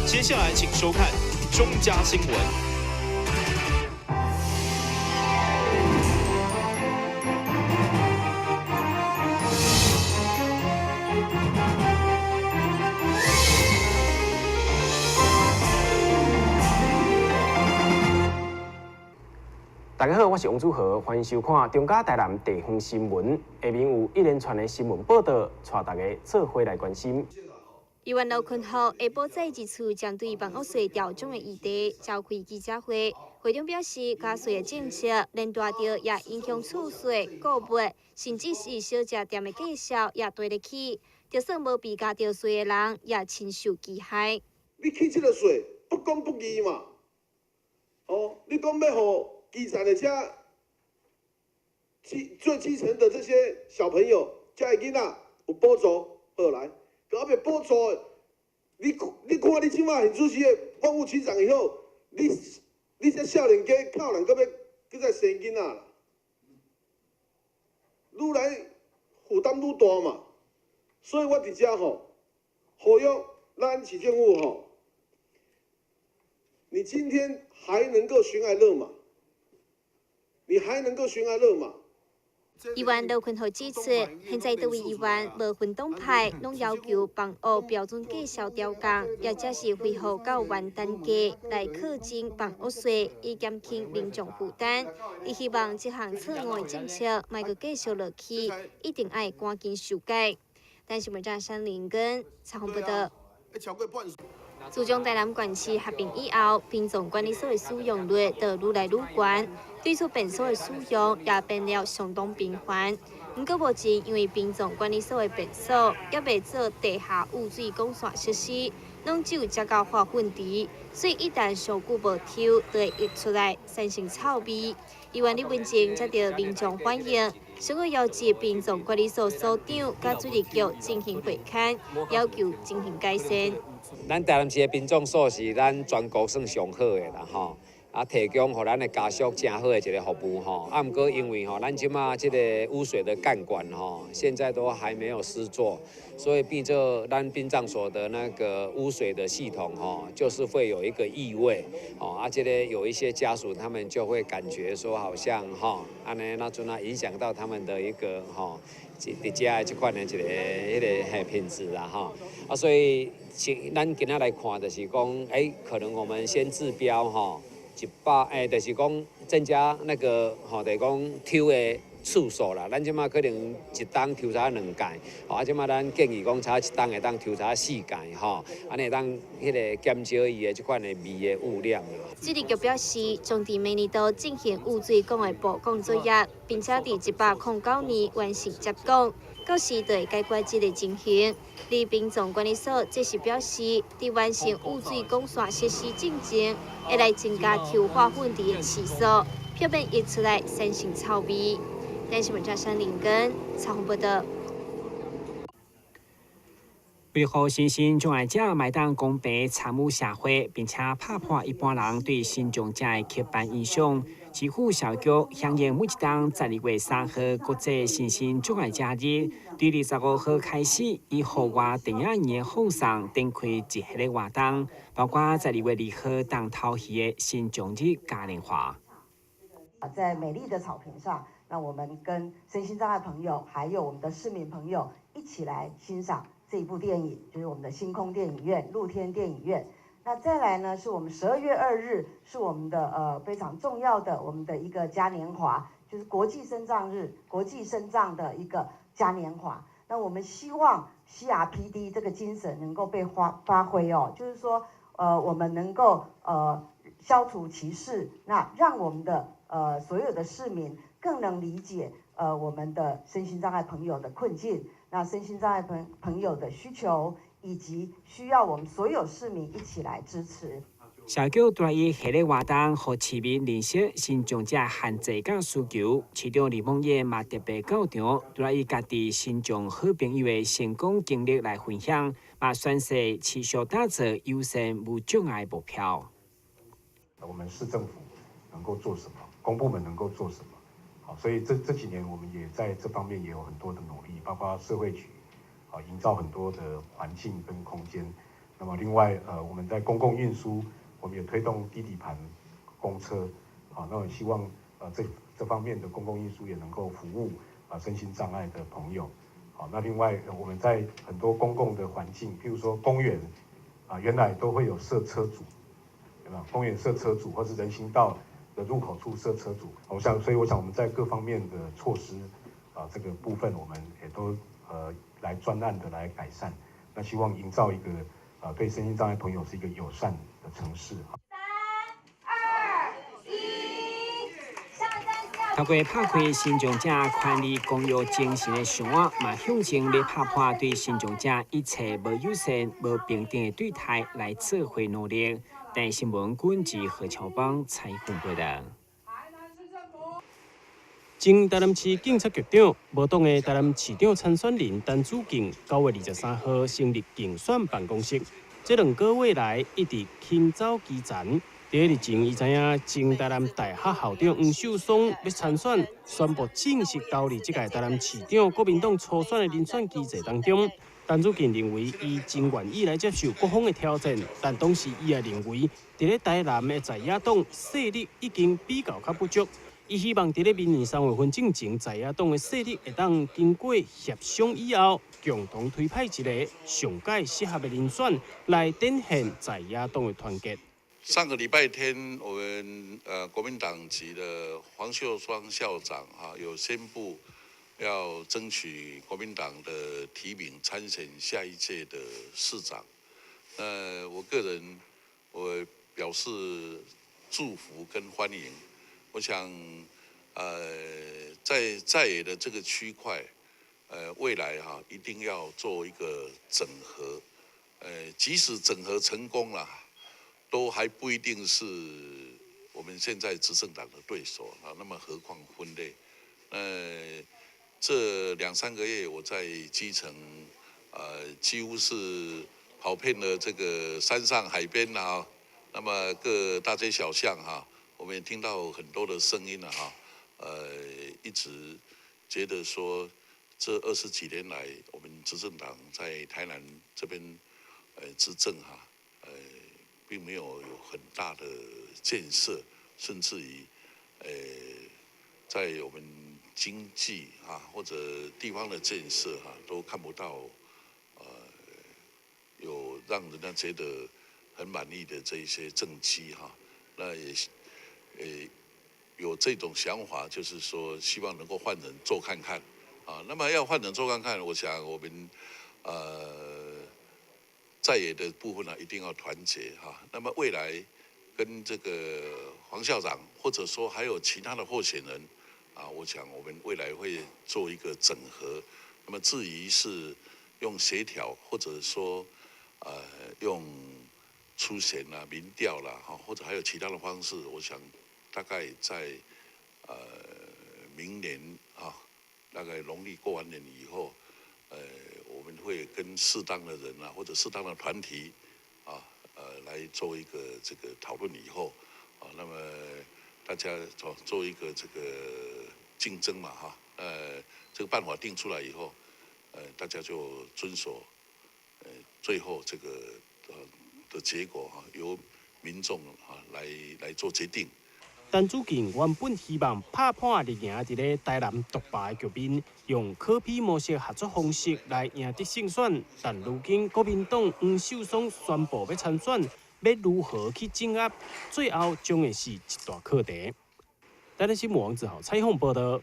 接下來請收看中嘉新聞。大家好，我是王祖豪，歡迎收看中嘉台南地方新聞。下面有一連串的新聞報道，帶大家做伙來關心。議員羅坤豪下晡再一次針對房屋稅調漲的議題召開記者會，會長表示，加稅的政策連帶著也影響厝稅、購物，甚至是小食店的價數也提得起。就算無被加著稅的人，也深受其害。你起這个稅不公不義嘛？哦，你講欲予基層的遮最基層的這些小朋友，遮的囡仔有補助，好來，閣猶未補助的，你看你這馬現主席的萬物齊漲以後，你這少年家靠人閣欲閣再生囡仔啦，愈來負擔愈大嘛，所以我佇遮吼呼籲咱市政府吼，你今天還能夠懸崖勒馬？你還能夠懸崖勒馬？議員羅坤豪指出，現在各位議員無分黨派，攏要求房屋標準價數調降，抑者是恢復到原單價來課徵房屋稅，以減輕民眾負擔。伊希望這項錯誤的政策莫閣繼續落去，一定愛趕緊修改。但是，媒體山林根採訪報道。自從台南縣市合併以後，殯葬管理所的使用率就愈來愈懸，對處便所的使用也變了相當頻繁。毋過目前因為殯葬管理所的便所猶未做地下污水管線設施，攏只有接到化糞池，所以一旦傷久無抽，就會溢出來產生臭味。議員李文靜接到民眾反映，想欲邀集殯葬管理所所長佮水利局進行會勘，要求進行改善。咱台南市的殯葬所是咱全國算上好的啦，吼！啊，提供予咱的家屬誠好的一个服務吼。啊，毋過因為吼，咱這馬這个污水的幹管吼，現在都還沒有施作，所以變做咱殯葬所的那個污水的系統吼，就是會有一個異味，吼啊，這个有一些家屬他們就會感覺說好像吼，按呢那陣啊影響到他們的一個吼，佇遮的這款的一个彼个嘿品質啦吼，啊，所以咱今仔來看就是講，可能我們先治標吼。100就是講增加那個吼，就是講抽的次數啦。咱這馬可能一冬抽查兩屆，吼啊，這馬咱建議講差一冬會當抽查四屆，吼，按呢會當彼个減少伊的這款的味的污染啦。水利局表示，將佇明年度進行污水管的布管作業，並且佇109年完成接管，到時就會解決這个情形。而殯葬管理所則是表示，佇完成污水管線設施進前，會來增加抽化糞池的次數，避免溢出來產生臭味。電視媒體陳林根採訪報道。為予身心障礙者嘛會當公平參與社會，並且拍破一般人對身障者的刻板印象，市府社會局響應每一冬12月3號國際身心障礙者日，對25號開始，以戶外電影院的放送展開一系列活動，包括12月2號重頭戲的身障日嘉年華。在美麗的草坪上，那我們跟身心障礙朋友，還有我們的市民朋友一起來欣賞這一部電影，就是我們的星空電影院、露天電影院。那再來呢，是我們12月2日，是我們的非常重要的我們的一個嘉年華，就是國際身障日，國際身障的一個嘉年華。那我們希望 CRPD 這個精神能夠被發揮哦，就是說，我們能夠消除歧視，那讓我們的所有的市民更能理解我們的身心障礙朋友的困境，那身心障礙朋友的需求，以及需要我們所有市民一起來支持。社局除以系列活動，予市民認識身障者限制佮需求。市長李孟諺嘛特別到場，除了伊家己身障好朋友的成功經歷來分享，嘛宣示持續打造友善無障礙目標。我們市政府能夠做什麼？公部門能夠做什麼？好，所以這幾年我們也在這方面也有很多的努力，包括社會局，啊，營造很多的環境跟空間。那麼另外，我們在公共運輸，我們也推動低底盤公車，好，那我希望，這方面的公共運輸也能夠服務啊身心障礙的朋友。好，那另外我們在很多公共的環境，譬如說公園，啊，原來都會有設車主，對吧？公園設車主，或是人行道的入口處設車主。我想，所以我想我們在各方面的措施，啊，這個部分我們也都來專案的來改善。那希望營造一個對身心障礙朋友是一個友善的城市。3、2、1，上山。透過拍開身障者權利公約精神的想法，嘛向前咧拍破對身障者一切無友善、無平等的對待來做伙努力。台新聞軍事何超邦採訪報道。前台南市警察局長、無黨的台南市長參選人陳子敬，9月23號成立競選辦公室。這兩個月來一直行走基層。佇日前，伊知影前台南大學校長黃秀松欲參選，宣布正式投入這屆台南市長國民黨初選的人選機制當中。陳子敬認為，伊真願意來接受各方的挑戰，但同時伊也認為，佇咧台南的在野黨勢力已經比較較不足。伊希望佇咧明年3月份進前，在野黨的勢力會當經過協商以後，共同推派一個上蓋適合的人選，來展現在野黨的團結。上個禮拜天，我們國民黨籍的黃秀雙校長哈有宣布要爭取國民黨的提名參選下一屆的市長。我個人我表示祝福跟歡迎。我想，在野的這個區塊，未來哈一定要做一個整合，即使整合成功了，都還不一定是我們現在執政黨的對手啊。那麼何況分裂？這兩三個月我在基層，幾乎是跑遍了這個山上海邊啊，那麼各大街小巷哈。我們也聽到很多的聲音了哈，一直覺得說，這20幾年來，我們執政黨在台南這邊，執政哈，並沒有很大的建設，甚至於，在我們經濟哈或者地方的建設哈，都看不到，有讓人家覺得很滿意的這一些政績哈，那也。有這種想法，就是說希望能夠換人做看看，啊，那麼要換人做看看，我想我們在野的部分呢，一定要團結哈。那麼未來跟這個黃校長，或者說還有其他的候選人，啊，我想我們未來會做一個整合。那麼至於是用協調，或者說用初選啦、民調啦，哈，或者還有其他的方式，我想。大概在明年啊，大概農曆過完年以後，我們會跟適當的人啊，或者適當的團體啊，來做一個這個討論以後，啊，那麼大家做一個這個競爭嘛，哈，這個辦法定出來以後，大家就遵守，最後這個的結果哈，由民眾啊來做決定。陳子敬原本希望拍破力贏佇咧台南獨霸的局面，用柯 P 模式合作方式來贏得勝選。但如今國民黨黃秀松宣布欲參選，欲如何去鎮壓，最後將會是一大課題。台南新聞王子豪採訪報道。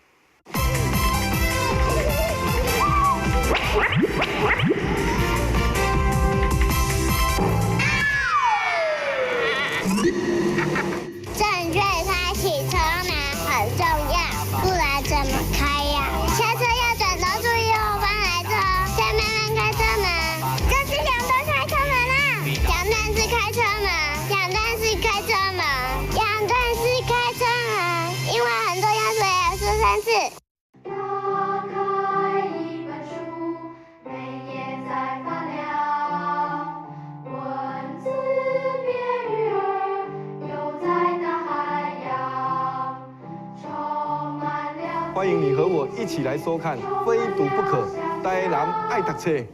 歡迎你和我一起來收看《非讀不可》，台南愛讀冊。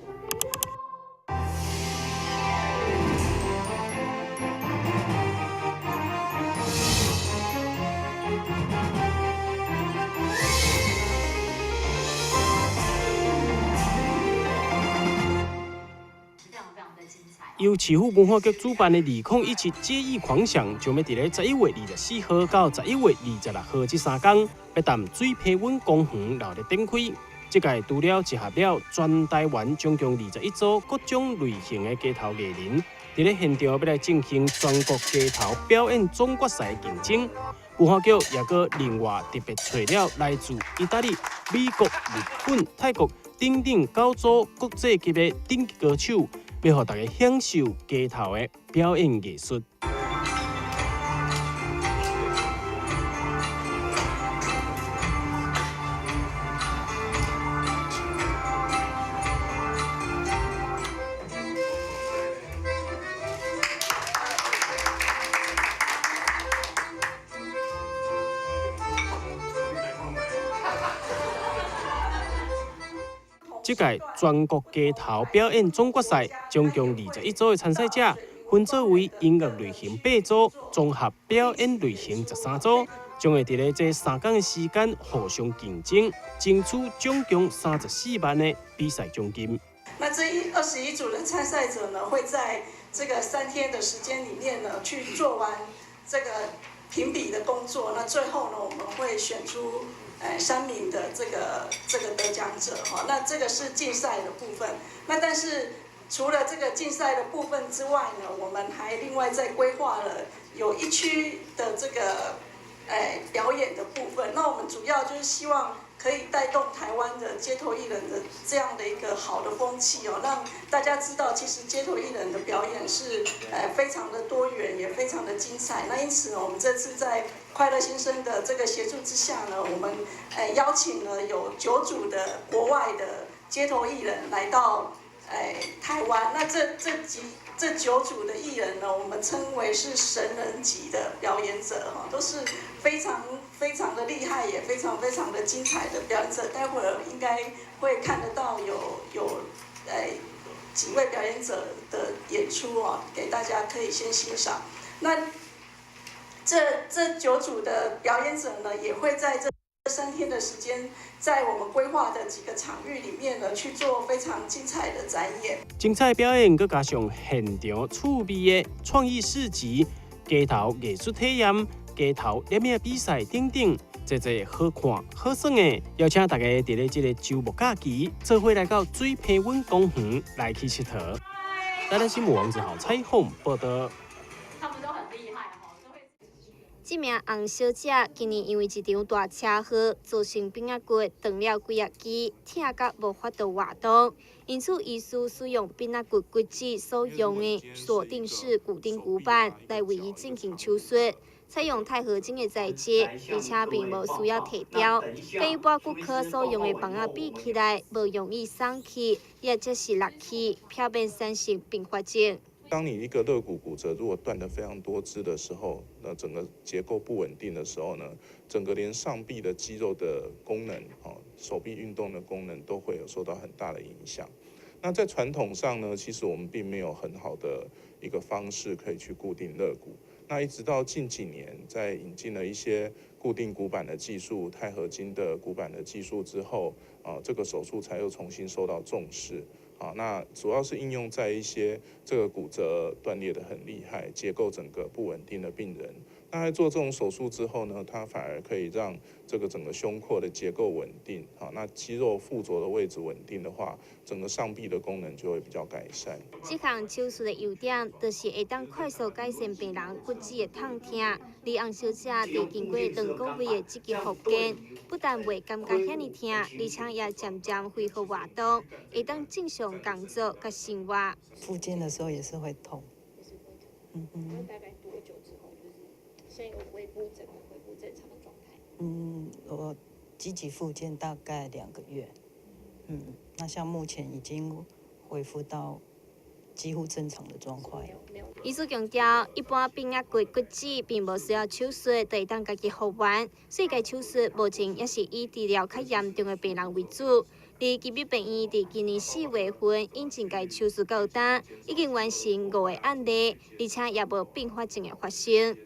由市府文化局主辦的2017街藝狂想，將欲佇咧11月24號到11月26號這三工，欲佇水皮溫公園熱烈展開。這屆除了集合了全台灣總共21組各種類型的街頭藝人，佇咧現場欲來進行全國街頭表演總決賽競爭。文化局也閣另外特別揣了來自義大利、美國、日本、泰國等等九組國際級的頂級歌手，欲予大家享受街頭的表演藝術。這屆全國街頭表演總決賽，總共21組的參賽者，分做為音樂類型8組，綜合表演類型13組，將會佇咧這三工的時間互相競爭，爭取總共34萬的比賽獎金。那這21組的參賽者呢，會在這個3天的時間裡面呢，去做完這個評比的工作。那最後呢，我們會選出3名的這個得獎者哈。那這個是競賽的部分。那但是除了這個競賽的部分之外呢，我們還另外再規劃了有一區的這個表演的部分。那我們主要就是希望可以帶動台灣的街頭藝人的這樣的一個好的風氣哦，讓大家知道其實街頭藝人的表演是非常的多元，也非常的精彩。那因此呢，我們這次在快樂新生的這個協助之下呢，我們邀請了有9組的國外的街頭藝人來到台灣。那這9組的藝人呢，我們稱為是神人級的表演者哈，都是非常非常的厲害，也非常非常的精彩的表演者。待會兒應該會看得到有幾位表演者的演出哦，給大家可以先欣賞。那這9組的表演者呢，也會在這3天的時間，在我們規劃的幾個場域裡面呢，去做非常精彩的展演。精彩表演，閣加上現場趣味的創意市集、街頭藝術體驗、街頭攝影比賽等等，濟濟好看好耍的，邀請大家佇咧這個週末假期，做伙來到水皮溫公園來去𨑨迌。台南新聞王子豪採訪報道。這名洪小姐今年因為一場大車禍，造成頸仔骨斷了幾仔支，疼甲無法度活動，因此醫師使用頸仔骨骨折所用的鎖定式固定骨板來為伊進行手術，採用鈦合金的材質，而且並無需要提雕，跟一般骨科所用的棒仔比起來，無容易鬆去，也則是落去，避免產生併發症。當你一個肋骨骨折如果斷得非常多支的時候，那整個結構不穩定的時候呢，整個連上臂的肌肉的功能，手臂運動的功能都會有受到很大的影響。那在傳統上呢，其實我們並沒有很好的一個方式可以去固定肋骨。那一直到近幾年，在引進了一些固定骨板的技術、鈦合金的骨板的技術之後，這個手術才又重新受到重視。啊，那主要是應用在一些這個骨折斷裂得很厲害、結構整個不穩定的病人。那在做這種手術之後呢，它反而可以讓這個整個胸廓的結構穩定。啊，那肌肉附着的位置穩定的話，整個上臂的功能就會比較改善。這項手術的優點就是會當快速改善病人骨折的痛疼。而洪小姐佇經過2個月的積極復健，不但袂感覺遐爾疼，而且也漸漸恢復活動，會當正常工作佮生活。復健的時候也是會痛。嗯嗯。大概多久之後，就是先有恢復整個恢復正常的狀態？嗯，我積極復健大概2個月。嗯，那像目前已經恢復到幾乎正常的狀況。醫師強調，一般頸仔骨骨折並無需要手術，就會當家己復原，所以該手術目前也是以治療較嚴重的病人為主。而基比病院佇今年4月份引進該手術到今，已經完成5個案例，而且也無併發症的發生。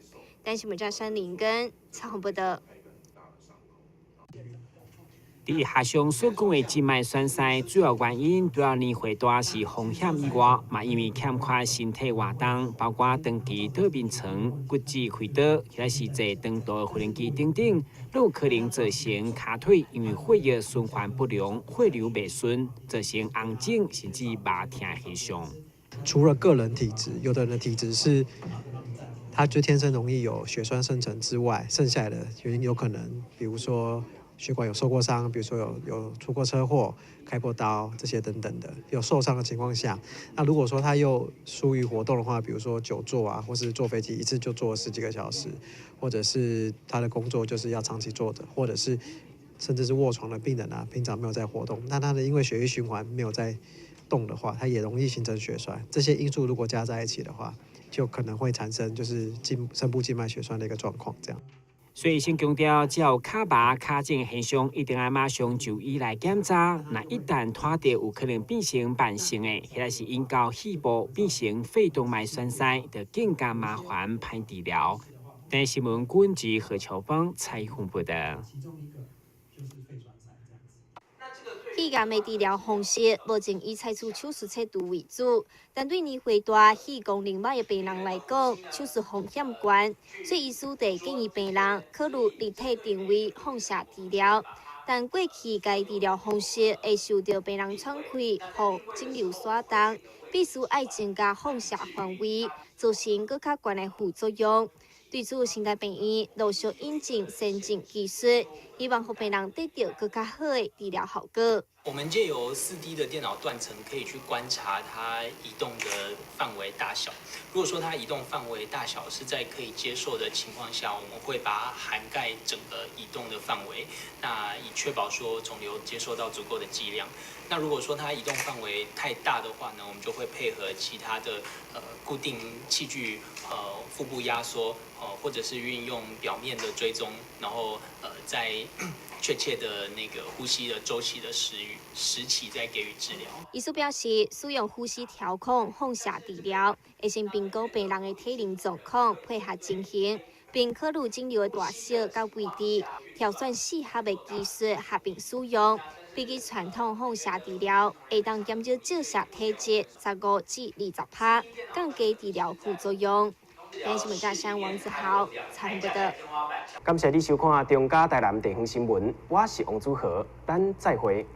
但是，記者山林根採訪報道。佇醫學上所講的靜脈栓塞，主要原因除了年歲大是風險以外，嘛因為欠缺身體活動，包括長期倒眠床、骨質開刀，或者是坐長途的飛機等等，攏有可能造成跤腿因為血液循環不良、血流袂順，造成紅腫甚至麻疼現象。除了個人體質，有的人的體質是，他就天生容易有血栓生成之外，剩下的原因有可能，比如說，血管有受過傷，比如說有出過車禍、開過刀這些等等的，有受傷的情況下，那如果說他又疏於活動的話，比如說久坐啊，或是坐飛機一次就坐十幾個小時，或者是他的工作就是要長期坐著，或者是甚至是臥床的病人啊，平常沒有在活動，那他的因為血液循環沒有在動的話，他也容易形成血栓。這些因素如果加在一起的話，就可能會產生就是深部靜脈血栓的一個狀況，這樣。所以醫生強調，只要有跤麻、跤腫現象，一定愛馬上就醫來檢查。若一旦拖著，有可能變成慢性的，或者是引到肺部變成肺動脈栓塞，就更加麻煩歹治療。台視新聞軍及何秋芳採訪報道。肺癌的治療方式，目前以採取手術切除為主，但對年歲大、肺功能歹的病人來講，手術風險懸，所以醫師會建議病人考慮立體定位放射治療。但過去該治療方式會受著病人喘氣予腫瘤徙動，必須愛增加放射範圍，造成閣較懸的副作用。對此，成大病院陸續引進先進技術，希望予病人得著閣較好的治療效果。我們借由4D 的電腦斷層，可以去觀察它移動的範圍大小。如果說它移動範圍大小是在可以接受的情況下，我們會把它涵蓋整個移動的範圍，那以確保說腫瘤接受到足夠的劑量。那如果說它移動範圍太大的話呢，我們就會配合其他的固定器具，腹部壓縮，或者是運用表面的追蹤，然後在確切的那個呼吸的週期的時期再給予治療。醫師表示，使用呼吸調控放射治療，會先評估病人的體能狀況，配合情形，並考慮腫瘤的大小佮位置，挑選適合的技術合併使用。比起傳統放射治療，會當減少照射體積15至20%，降低治療副作用。電視新聞大山王子豪採訪報道。感謝你收看中嘉台南地方新聞，我是王祖豪，咱再會。